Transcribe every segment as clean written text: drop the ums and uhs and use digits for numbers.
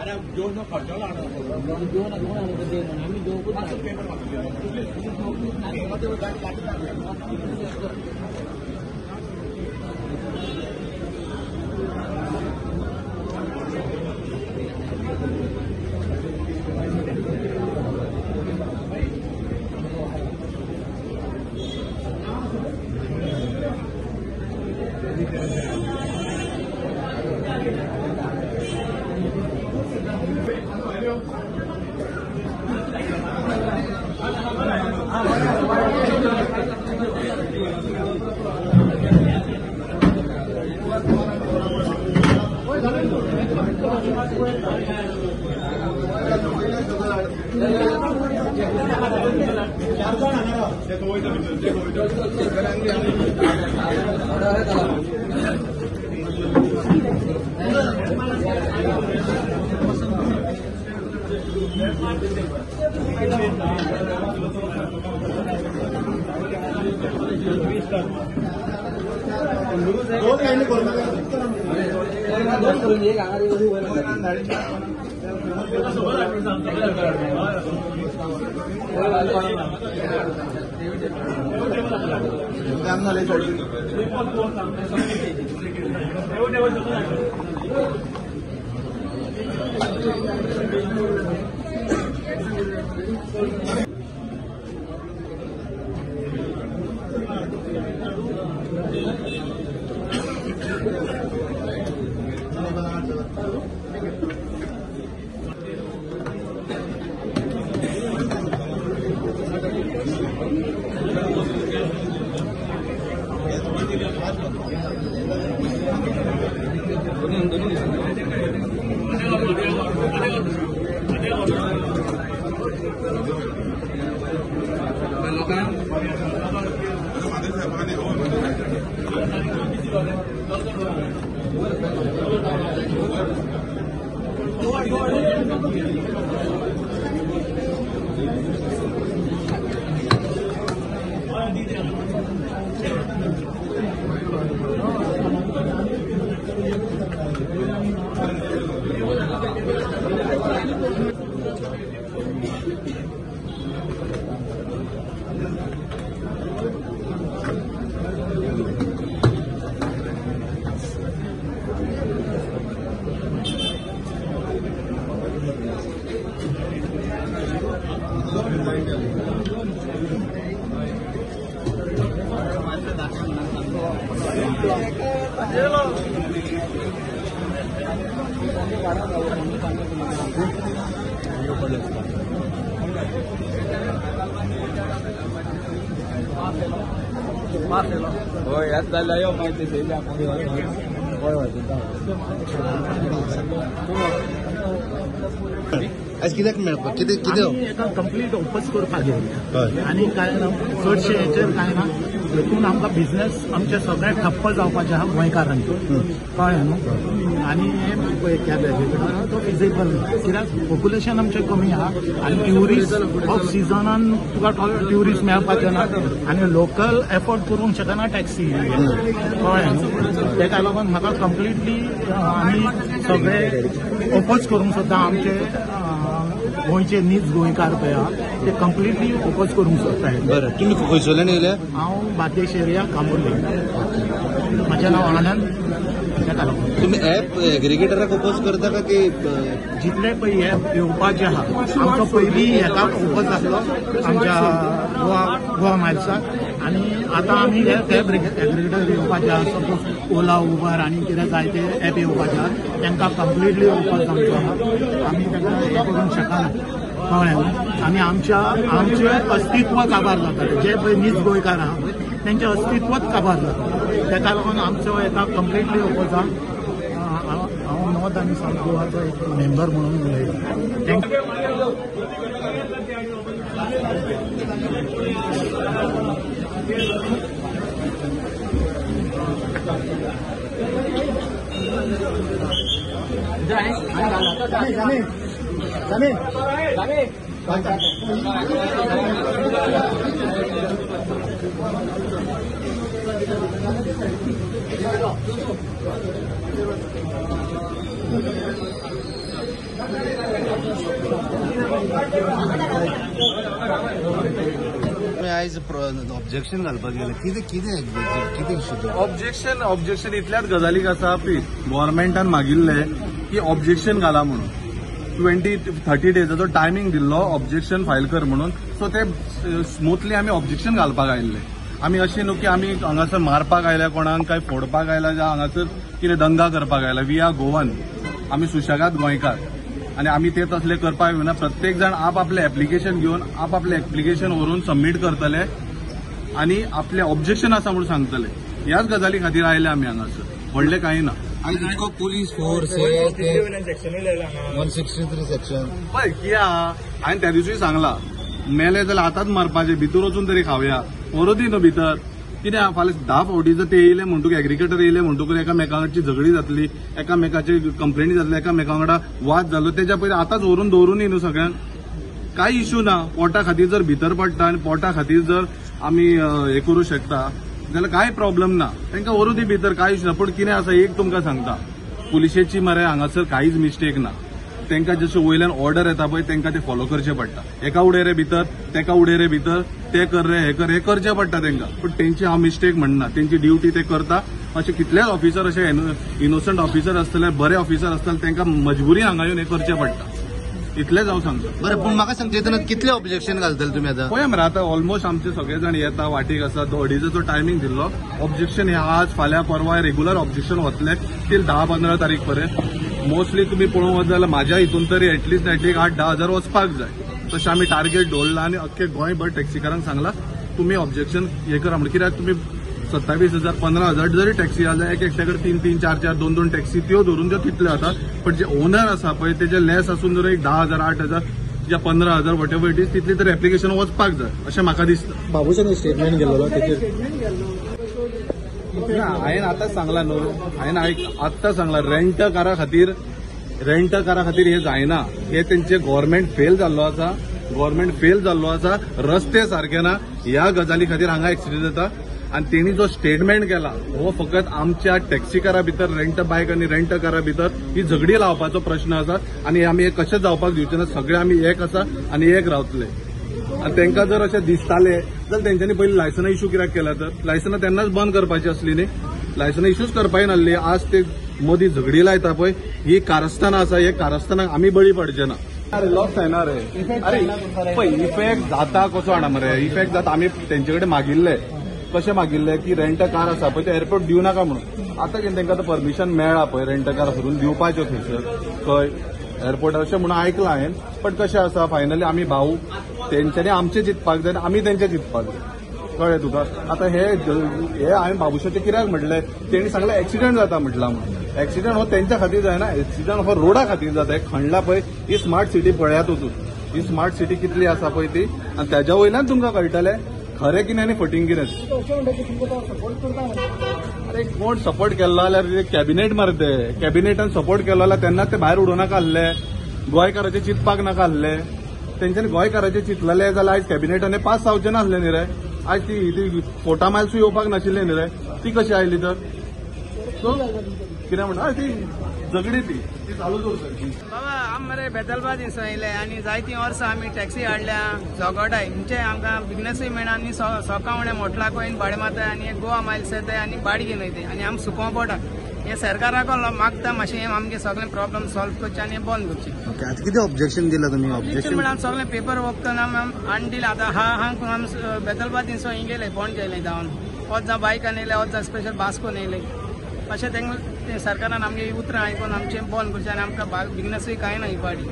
अरे जेवण खर्च लागणार आज कित्याक मेळपाक कितें कितें कंप्लीट ओपन करपाक घेवया आनी काय ना चडशे हेचेर काय ना हेतून आमकां बिझनेस आमचे सगळे ठप्प जावपाचे आहा गोंयकारांचे, कळ्ळें न्हू. आनी हे कॅब एग्रिगेटर तो फिजेबल न्हू कित्याक पॉप्युलेशन आमचें कमी आहा आनी ट्युरिस्ट ऑफ सिजनान तुका ट्युरिस्ट मेळपाचे ना आनी लोकल एफोर्ड करूंक शकना टॅक्सी, कळ्ळें न्हू. तेका लागून म्हाका कंप्लिटली आमी सगळे ओपोज करूंक सोदता. आमचे गोंयचे नीज गोंयकार पळय आहा ते कंप्लिटली ओपोज करूंक सोदता. बरें, तुमी खंयसरल्यान येयले? हांव बार्देश एरिया कांबोर्ली, म्हजें नांव आनंद. तेका लागून तुमी एप एग्रिगेटराक ओपोज करता का की जितले पळय एप येवपाचे आहा आमचो पयलीं हेका ओपोज आसलो आमच्या गोवा गोवा मायल्साक आनी आतां आमी हे कॅब एग्रिगेटर येवपाचे आहा, सपोज ओला उबर आनी कितें जायते एप येवपाचे आहा तांकां कंप्लिटली ओपोज आमचो आहा. आमी ताका हें करूंक शकना, कळ्ळें न्हू. आनी आमचें अस्तित्व काबार जाता, जे पळय नीज गोंयकार आहा पळय तेंचें अस्तित्वच काबार जाता. तेका लागून आमचो हेका कंप्लिटली ओपोज आहा. हांव नॉर्थ आनी सावथ गोवाचो एक मेंबर म्हणून उलयतां. Thank you. आयज ऑब्जेक्शन घालपाक गेले कितें कितें कितें इशू? ऑब्जेक्शन ऑब्जेक्शन इतल्याच गजालीक आसा पी गव्हर्मेंटान मागिल्लें की ऑब्जेक्शन घाला म्हणून 20-30 डेजाचो टायमींग दिल्लो ऑब्जेक्शन फायल कर म्हणून. सो ते स्मुथली आमी ऑब्जेक्शन घालपाक आयिल्ले. आमी अशें न्हू की आमी हांगासर मारपाक आयल्या कोणाक, काय फोडपाक आयल्या, जावं हांगासर कितें दंगा करपाक आयला. We are Goan, आमी सुशेगाद गोंयकार आनी आमी ते तसले करपाक येवना. प्रत्येक जाण आपआपलें एप्लिकेशन घेवन आपआपलें एप्लिकेशन व्हरून सबमीट करतले आनी आपलें ऑब्जेक्शन आसा म्हणून सांगतले. ह्याच गजाली खातीर आयले आमी हांगासर, व्हडलें कांय ना. आयज इतको पुलीस फोर्स 163 सेक्शन पळय कितें आहा, हांवें त्या दिसूय सांगला, मेले जाल्यार आतांच मारपाचें, भितर वचून तरी खावया, व्हरूं दी न्हू भितर. कितें आहा, फाल्यां 10 फावटी जर ते येयले म्हणटकूच, एग्रीगेटर येयले म्हणटकूच एकामेकांची झगडी जातली, एकामेकाची कंप्लेनी जातली, एकामेका वांगडा वाद जालो. तेच्या पयलीं आतांच व्हरून दवरून न्हू सगळ्यांक, कांय इश्यू ना. पोटा खातीर जर भितर पडटा आनी पोटा खातीर जर आमी हें करूं शकता जाल्यार कांय प्रॉब्लम ना, तांकां व्हरूं दी भितर, कांय इश्यू ना. पूण कितें आसा एक तुमकां सांगता, पुलिशेची मरे हांगासर कांयच मिस्टेक ना. तांकां जशें वयल्यान ऑर्डर येता पळय तांकां ते फॉलो करचें पडटा. एका उडय रे भितर, तेका उडय रे भितर, ते कर रे, हे कर, हे करचें पडटा तांकां. पूण तेंची हांव मिस्टेक म्हणना, तेंची ड्युटी ते करता. अशे कितलेच ऑफिसर अशे इनोसंट ऑफिसर आसतले, बरे ऑफिसर आसतले, तांकां मजबुरी हांगा येवन हें करचें पडटा. इतलेंच हांव सांगता. बरें, पूण म्हाका सांगचें तेन्ना कितले ऑब्जेक्शन घालतले तुमी आतां? पळया मरे, आतां ऑलमोस्ट आमचे सगळे जाण येता, वाटेक आसा, 2.5 टायमींग दिल्लो. ऑब्जेक्शन हे आज फाल्यां परवां रेगुलर ऑब्जेक्शन वतले तील 10-15 तारीख पर्यंत. मोस्टली तुमी पळोवंक वच जाल्यार म्हाज्या हितून तरी एटलिस्ट एक 8-10 हजार वचपाक जाय. तशें आमी टार्गेट दवरला आनी अख्खे गोंयभर टॅक्सीकारांक सांगला तुमी ऑब्जेक्शन हे करा म्हणून. कित्याक तुमी 27,000 15,000 जरी टॅक्सी जाल्यार एक एकट्या कडेन 3-3, 4-4, 2-2 टॅक्सी त्यो धरून त्यो तितल्यो जाता. पण जे ओनर आसा पळय तेजे लेस आसून जर एक 10,000 8,000 या 15,000 what ever it is तितली तर एप्लिकेशन वचपाक जाय अशें म्हाका दिसता. बाबूशान स्टेटमेंट गेल्लो तेचेर हांवें आतांच सांगला न्हू, हांवें आत्तां सांगला रेंट कारा खातीर हें जायना. हे तेंचे गव्हर्मेंट फेल जाल्लो आसा, गव्हर्मेंट फेल जाल्लो आसा, रस्ते सारके ना, ह्या गजाली खातीर हांगा एक्सिडंट जाता. आनी तेणी जो स्टेटमेंट केला हो फकत आमच्या टॅक्सीकारा भितर, रेंट बायक आनी रेंट कारा भितर ही झगडी लावपाचो प्रश्न आसा. आनी आमी हे कशें जावपाक दिवचे ना. सगळे आमी एक आसा आनी एक रावतले. आनी तांकां जर अशें दिसतालें जाल्यार तेंच्यांनी पयलीं लायसनां इश्यू कित्याक केला? तर लायसनां तेन्नाच बंद करपाची आसली न्ही, लायसनां इश्यूच करपाक नासली. आज ते मदीं झगडी लायता पळय, ही कारस्थानां आसा, हे कारस्थानाक आमी बळी पडचे ना. लॉस जायना रे. अरे पळय इफेक्ट जाता कसो जाणा मरे, इफेक्ट जाता. आमी तेंचे कडेन मागिल्ले, कशें मागिल्लें की रेंट कार आसा पळय ते एअरपोर्ट दिवं नाका म्हणून. आतां कितें तांकां आतां परमिशन मेळ्ळा पळय रेंट कार व्हरून दिवपाच्यो थंयसर खंय एअरपोर्टार अशें म्हणून आयकलां हांवें. पण कशें आसा फायनली आमी भाऊ तेंच्यांनी आमचें चिंतपाक जाय आनी आमी तेंचें चिंतपाक जाय. कळ्ळें तुका? आतां हे हांवें बाबूशाचें कित्याक म्हटलें, तेणी सांगलें एक्सिडंट जाता म्हटलां म्हणून. एक्सिडंट हो तेंच्या खातीर जायना, एक्सिडंट हो रोडा खातीर जाता. खणला पळय ही स्मार्ट सिटी पळयात वचून, ही स्मार्ट सिटी कितली आसा पळय ती, आनी तेज्या वयल्यान तुमकां कळटलें खरें कितें आनी फटींग कितें. अरे कोण सपोर्ट केल्लो जाल्यार कॅबिनेट मरे ते, कॅबिनेटान सपोर्ट केलो जाल्यार तेन्नाच ते भायर उडोवं नाका आसले, गोंयकाराचें चिंतपाक नाका आसले. तेंच्यांनी गोंयकाराचें चिंतलेलें जाल्यार आयज कॅबिनेटान पास जावचें नासलें न्ही रे. आयज ती फोटा मायल्सूय येवपाक नाशिल्ली न्ही रे, ती कशी आयली तर? सो कितें म्हणटा ती झगडी ती चालूच उरतली. बाबा आम मरे बेतलबाद दिसा येयले आनी जायतीं वर्सां आमी टॅक्सी हाडल्या, झगडाय म्हणजे आमकां बिजनसूय मेळना आनी सोकां उणें मोटलाक वयन भाडें मारताय आनी गोवा मायल्स येताय आनी भाडें घेवन वयताय आनी आम सुकोवंक पडटा. हें सरकाराक मागता मातशें हें आमगे सगळें प्रॉब्लम सॉल्व करचें आनी हें बंद करचें. ओके, आतां कितें ऑब्जेक्शन दिलां तुमी? ऑब्जेक्शन म्हळ्यार आमी सगळें पेपर वर्क करून आमी हाडून दिलें. आतां हा आमी बेतलबाद दिसा हिंग गेले पणजे येयले धांवन, वच जावं बायकान येयले, वच जावं स्पेशल बास्कोन येयले. अशें तांकां सरकारान आमगे उतरां आयकून आमचें बंद करचें आनी आमकां बिजनसूय कांय ना ही पार्टी.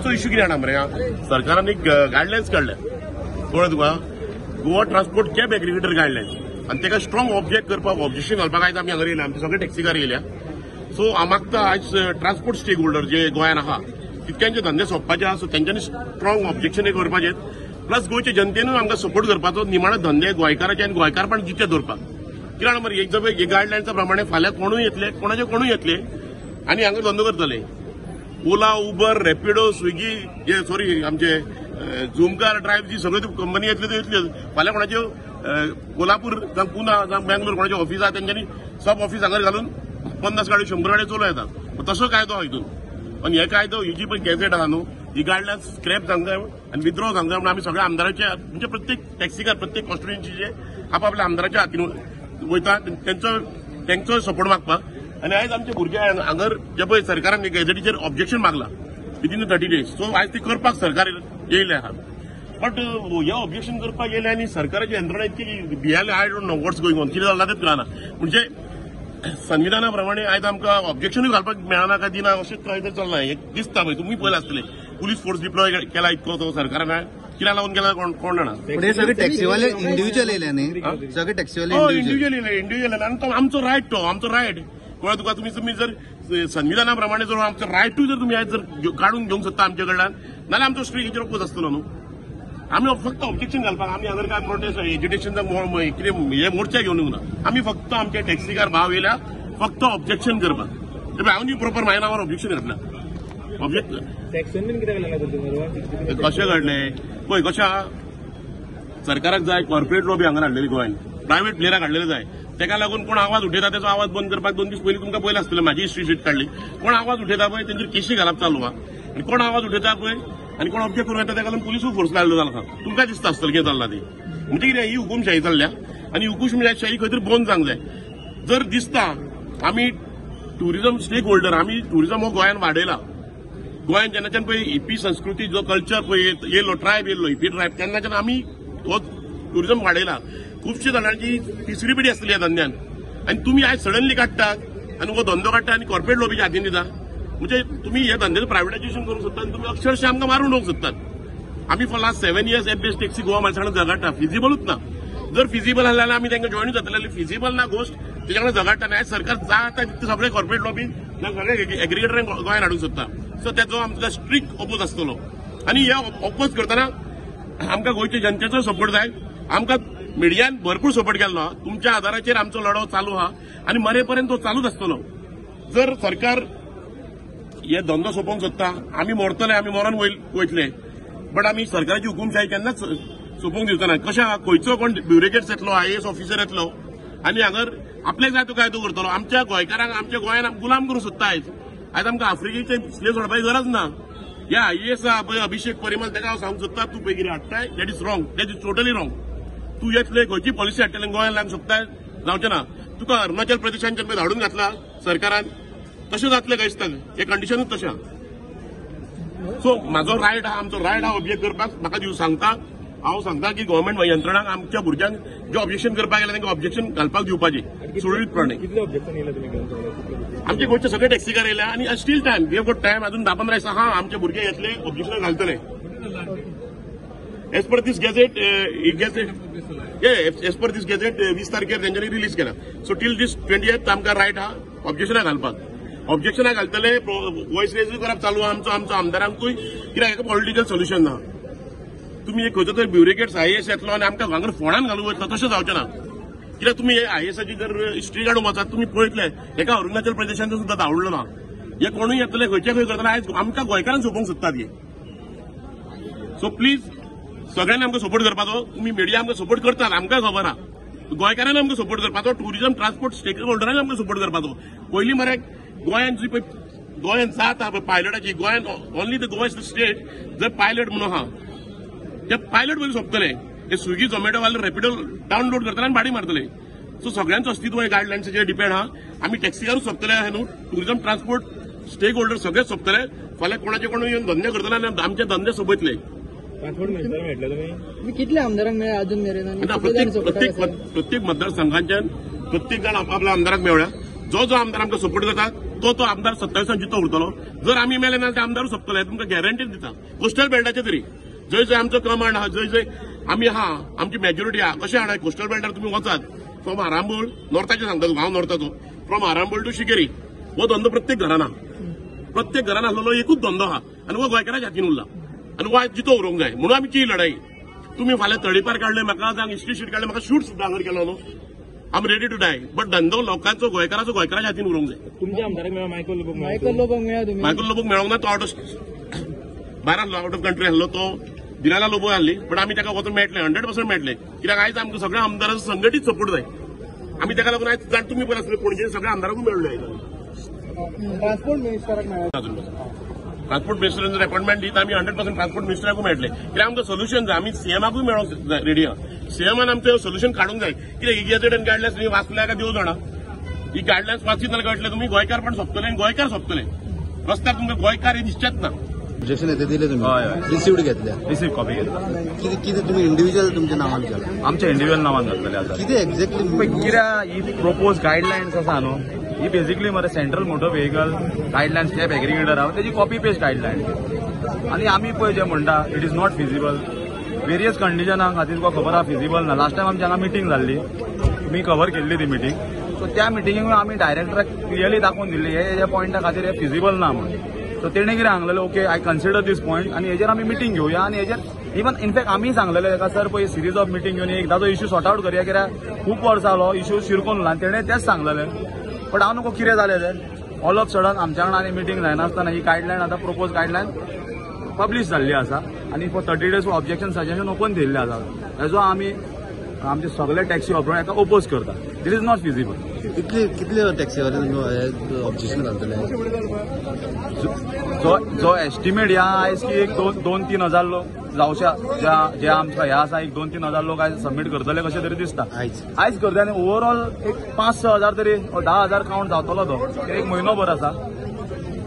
इश्यू कितें जाणा मरे, सरकारान एक गायडलायन्स काडल्या, कळ्ळें तुका, Goa transport cab aggregator guidelines, आनी ताका स्ट्रॉंग ऑब्जेक्ट करपाक, ऑब्जेक्शन घालपाक आयज आमी हांगा येयल्या, आमचे सगळे टॅक्सीकार येयल्या. सो हांव मागता आयज ट्रान्सपोर्ट स्टेक होल्डर जे गोंयान आहा तितक्यांचे धंदे सोंपपाचे आसा. सो तेंच्यांनी स्ट्रॉंग ऑब्जेक्शन करपाचें, प्लस गोंयचे जनतेनूय आमकां सपोर्ट करपाचो. निमाणो धंदे गोंयकाराचे आनी गोंयकारपण जिते दवरपाक. कित्याक मरे एक जर गायडलायन्सा प्रमाणे फाल्यां कोणूय येतले, कोणाचे कोणूय येतले आनी हांगा धंदो करतले. ओला, उबर, रॅपिडो, स्विगी, हे सॉरी आमचे झुमकार ड्रायव्ह जी सगळ्यो कंपनी येतल्यो त्यो येतल्यो. फाल्यां कोणाच्यो कोल्हापूर जावं पुना जावं बेंगलोर कोणाचे ऑफिस आहा तेंच्यांनी सब ऑफिस हांगा घालून 50 गाडयो 100 गाडयो चलोवं येता. तसो कायदो आहा हितून. पण हे कायदो ही जी पळय गॅझेट आहा न्हू, ही गायडलायन्स स्क्रॅप जावंक जाय आनी विथड्रॉ जावंक जाय म्हणून आमी सगळ्या आमदाराचे, म्हणजे प्रत्येक टॅक्सीकार, प्रत्येक कॉन्स्टिट्युएन्सीचे आपापल्या आमदाराच्या हातीन वयता तेंचो सपोर्ट मागपाक. आनी आयज आमचे भुरगे हांगर जे पळय सरकारान गॅझेटीचेर ऑब्जेक्शन मागला विदीन 30 डेज, सो आयज ती करपाक सरकार येयले आहा. बट हे ऑब्जेक्शन करपाक येयले आनी सरकाराची यंत्रणा इतकी भियाले, I don't know what's going on, कितें जालां तेंच कळना. म्हणजे संविधाना प्रमाणे आयज आमकां ऑब्जेक्शनूय घालपाक मेळना काय दिना अशें कांय तरी चल्लां हें दिसता. पळय तुमी पळयलां आसतलें, पुलीस फोर्स डिप्लॉय केला इतको तो सरकारान कित्याक लागून केला कोण जाणा. पण हे सगळे टॅक्सीवाले इंडिव्हिज्युअल येयले न्ही, सगळे टॅक्सीवाले इंडिव्हिज्युअल येयले, इंडिव्हिज्युअल. आनी तो आमचो रायट, तो आमचो रायट कळ्ळें तुका. तुमी जर संविधाना प्रमाणे जर आमचो रायटूय जर तुमी आयज जर काडून घेवंक सोदता आमचे कडल्यान, नाल्यार आमचो स्ट्रीक ओपोज आसतलो न्हू. आमी फक्त ऑब्जेक्शन घालपाक, आमी हांगर काय प्रोटेस्ट एज्युटेशन कितें हे मोर्चा घेवन येवंक ना. आमी फक्त आमचे टॅक्सीकार भाव येयल्या फक्त ऑब्जेक्शन करपाक. हांव प्रॉपर म्हाज्या नांवार ऑब्जेक्शन घातला. कशें घडलें पळय, कशें आहा सरकाराक जाय कॉर्पोरेट लॉबी हांगा हाडलेली गोंयान, प्रायव्हेट प्लेयराक हाडलेले जाय. तेका लागून कोण आवाज उठयता तेचो आवाज बंद करपाक 2 दीस पयलीं तुमकां पयलें आसतलें म्हाजी हिस्ट्री शीट काडली. कोण आवाज उठयता पळय तेंचेर केशी घालप चालू आहा आनी कोण आवाज उठयता पळय आनी कोण ऑब्जेक्ट करून येता तेका लागून पुलिसूय फोर्स लायलो जाला. तुमकां दिसता आसतलें कितें चल्लां ती. म्हणजे कितें ही हुकुमशाही चल्ल्या आनी हुकुमशाही खंय तरी बंद जावंक जाय. जर दिसता आमी ट्युरिजम स्टेक होल्डर, आमी ट्युरिजम हो गोंयान वाडयला. गोंयान जेन्नाच्यान पळय हिप्पी संस्कृती जो कल्चर पळय येयलो, ट्रायब येयलो, हिप्पी ट्रायब, तेन्नाच्यान आमी हो ट्युरिजम वाडयला. खुबशे जाणांची तिसरी पिढी आसतली ह्या धंद्यान आनी तुमी आयज सडनली काडटात आनी हो धंदो काडटा आनी कॉर्पोरेट लॉबीच्या हातीन दिता. म्हणजे तुमी हे धंद्याचं प्रायव्हेटायझेशन करूंक सोदतात आनी तुमी अक्षरशः आमकां मारून उडोवंक सोदतात. आमी for last 7 years app based taxi Goa मायल्सांत झगडटा, फिजिबलूच ना. जर फिजिबल आसलें जाल्यार आमी तांकां जॉयनूच जातले, फिजिबल ना गोश्ट तेच्या कडेन झगडटा. आनी आयज सरकार जाता तितले सगळे कॉर्पोरेट लॉबी सगळे एग्रिगेटरांक गोंयांत हाडूंक सोदता. सो तेचो आमकां स्ट्रिक्ट ओपोज आसतलो आनी हे ओपोज करतना आमकां गोंयच्या जनतेचो सपोर्ट जाय. आमकां मिडियान भरपूर सपोर्ट केल्लो, तुमच्या आधाराचेर आमचो लढो चालू आहा आनी मरे पर्यंत तो चालूच आसतलो. जर सरकार हे धंदो सोंपोवंक सोदता, आमी मरतले, आमी मरोन वयतले, बट आमी सरकाराची हुकुमशाही केन्नाच सोंपोवंक दिवचो ना. कशें आहा खंयचो कोण ब्युरोक्रेट्स येतलो, आयएएस ऑफिसर येतलो आनी हांगर आपल्याक जाय तो कायदो करतलो. आमच्या गोंयकारांक आमच्या गोंयान गुलाम करूंक सोदता. आयज आयज आमकां आफ्रिकेचे स्ले सोडपाची गरज ना. ह्या आयएएस आहा पळय अभिषेक परिमल, तेका हांव सांगूंक सोदता तूं पळय कितें हाडटाय that is wrong, that is totally wrong. तूं येतले खंयची पॉलिसी हाडटले गोंयान लागूंक सोदताय जावचें ना. तुका अरुणाचल प्रदेशान पळय धाडून घातला सरकारान, तशें जातलें काय दिसता, हें कंडिशनूच तशें आहा. सो म्हाजो रायट आहा, आमचो रायट आहा ऑब्जेक्ट करपाक. म्हाका दिवं सांगता, हांव सांगता की गव्हर्मेंट यंत्रणांक आमच्या भुरग्यांक जे ऑब्जेक्शन करपाक गेले तांकां ऑब्जेक्शन घालपाक दिवपाचें सुरळीतपणे. आमचे गोंयचे सगळे टॅक्सीकार येयले आनी still time, we have got time, अजून 10-15 दिसां आहा. आमचे भुरगे येतले ऑब्जेक्शन घालतले. As per this gazette, as per this gazette 20 तारखेर तेंच्यांनी रिलीज केला. सो टील दीस 20th आमकां रायट आहा ऑब्जेक्शनां घालपाक. ऑब्जेक्शनां घालतले, वॉयस रेजूय करप चालू आहा आमचो, आमचो आमदारांकूय, कित्याक हेका पॉलिटिकल सोल्युशन ना. तुमी एक खंयचो तरी ब्युरोक्रेट्स आयएएस येतलो आनी आमकां हांगर फोंडान घालूंक वयतलो तशें जावचें ना. कित्याक तुमी हे आयएएसाची जर हिस्ट्री काडूंक वचात तुमी पळयतले हेका अरुणाचल प्रदेशान सुद्दां धांवडलो ना. हे कोणूय येतले खंयचे खंय करतले, आयज आमकां गोंयकारांक सोंपोवंक सोदतात हे. सो प्लीज सगळ्यांनी आमकां सपोर्ट करपाचो. तुमी मिडिया आमकां सपोर्ट करतात, आमकां खबर आहा. गोंयकारांनी आमकां सपोर्ट करपाचो, ट्युरिजम ट्रान्सपोर्ट स्टेक होल्डरांनी आमकां सपोर्ट करपाचो. पयलीं मरे गोंयांत जी पळय गोंयांत जात आहा पळय पायलटाची, गोंयांत ओनली the Goa state जर पायलट म्हणून आहा ते पायलट पयलीं सोंपतले. हे स्विगी झोमॅटो वाले रॅपिडो डावनलोड करतले आनी भाडी मारतले. सो सगळ्यांचो अस्तित्व हे गायडलायन्साचेर डिपेंड आहा. आमी टॅक्सीकारूच सोंपतले अशें न्हू, ट्युरिजम ट्रान्सपोर्ट स्टेक होल्डर सगळेच सोंपतले. फाल्यां कोणाचे कोण येवन धंदे करतले आनी आमचे धंदे सोंपयतले. कितले आमदारांक मेळ्ळे अजून मेरेन? प्रत्येक मतदारसंघांच्यान प्रत्येक जाण आपल्या आमदाराक मेळ्ळ्या. जो जो आमदार आमकां सपोर्ट करता तो तो आमदार 27 जितो उरतलो. जर आमी मेले ना ते आमदारूच सोंपतले, तुमकां गॅरंटी दिता. कोस्टल बेल्टाचे तरी जंय जंय आमचो कमांड आहा, जंय जंय आमी आहा, आमची मेजॉरिटी आहा, कशें हाडा कोस्टल बेल्टार तुमी वचात फ्रॉम आरांबोल नॉर्थाचें सांगता तुका हांव, नॉर्थाचो फ्रॉम आरांबोल टू शिकेरी हो धंदो प्रत्येक घरान आहा. प्रत्येक घरान आसलेलो एकूच धंदो आहा आनी हो गोंयकाराच्या हातीन उरला आनी हो जितो उरोंक जाय म्हणून आमी ती लढाई. तुमी फाल्यां तडीपार काडले म्हाका, जावं हिस्ट्री शीट काडले म्हाका, शूट सुद्दां हांगर केलो न्हू. I am ready to die, but धंदो लोकांचो गोंयकाराचो गोंयकाराच्या हातीन उरोंक जाय. तुमच्या आमदाराक मेळ्ळो मायकल लोबोक? मायकल लोबोक मेळ्ळा तुमी? मायकल लोबोक मेळोंक ना, तो आवट ऑफ भायर आसलो, आवट ऑफ कंट्री आसलो तो. दिनाला लोबो आहली, बट आमी ताका वचून मेळटले, 100% मेळटले. कित्याक आयज आमकां सगळ्या आमदारांचो संघटीत सपोर्ट जाय. आमी ताका लागून आयज जाण तुमी पळय आसले पणजे सगळ्या आमदारांकूय मेळ्ळो आयज. ट्रान्सपोर्ट मिनिस्टराक मेळ्ळा अजून ट्रान्सपोर्ट मिनिस्टरान जर अपॉइंटमेंट दीत आमी 100% ट्रान्सपोर्ट मिनिस्टराकूय मेळटले. कित्याक आमकां सोल्युशन जाय, आमी सीएमाकूय मेळोंक रेडी आहा. सीएमान आमचें सोल्युशन काडूंक जाय. कित्याक ही गॅजेट आनी गायडलायन्स तुमी वाचल्या काय देव जाणा. ही गायडलायन्स वाचीत जाल्यार कळटलें तुमी गोंयकार पण सोंपतले आनी गोंयकार सोंपतले. रस्त्यार तुमकां गोंयकार हे दिसचेच ना. ऑब्जेक्शन येते दिले तुम्ही, रिसिव्ड घेतल्या, रिसिव्ह कॉपी घेतला. कितें कितें तुमी इंडिव्हिज्युअल तुमच्या नांवान केला? आमच्या इंडिव्हिज्युअल नांवान घातलेले आसा. कितें एक्झॅक्टली कित्याक ही प्रपोज गायडलायन्स आसा न्हू, ही बेसिकली मरे central motor vehicle guidelines cab aggregator आहा तेजी कॉपी पेस्ट गायडलायन. आनी आमी पळय जे म्हणटा it is not feasible various कंडिशनां खातीर तुका खबर आहा फिजिबल ना. लास्ट टायम आमची हांगा मिटींग जाल्ली, तुमी कवर केल्ली ती मिटींग. सो त्या मिटिंगेक आमी डायरेक्टराक क्लियरली दाखोवन दिल्ली हे हे पॉयंटा खातीर हे फिजिबल ना म्हणून. सो तेणें कितें सांगलेलें, okay I consider this point आनी हेजेर आमी मिटींग घेवया. आनी हेजेर इवन इनफॅक्ट आमी सांगलेले ताका सर पळय सिरीज ऑफ मिटींग घेवन एकदां तो इश्यू सॉर्ट आवट करया, कित्याक खूब वर्सां जालो इश्यू शिरकोन उरला. आनी तेणें तेंच सांगलेलें, बट हांव नको कितें जालें तें ऑल ऑफ सडन आमच्या वांगडा आनी मिटींग जायनासतना ही गायडलायन आतां प्रपोज गायडलायन पब्लीश जाल्ली आसा आनी for 30 days objection suggestion open दिल्लें आसा. हेजो आमी आमचे सगळे टॅक्सी ऑपरेटर हेका ओपोज करता. This is not feasible. कितले कितले टॅक्सीवाले तुमी ऑब्जेक्शन घालतले? जो जो एस्टिमेट ह्या आयज की एक 2-3 हजार लोक जावच्या जे आमकां ह्या आसा, एक 2-3 हजार लोक आयज सबमीट करतले कशें तरी दिसता. आयज करता आनी ओवरऑल एक 5-6 हजार तरी 10 हजार कावंट जातलो तो. एक म्हयनो भर आसा.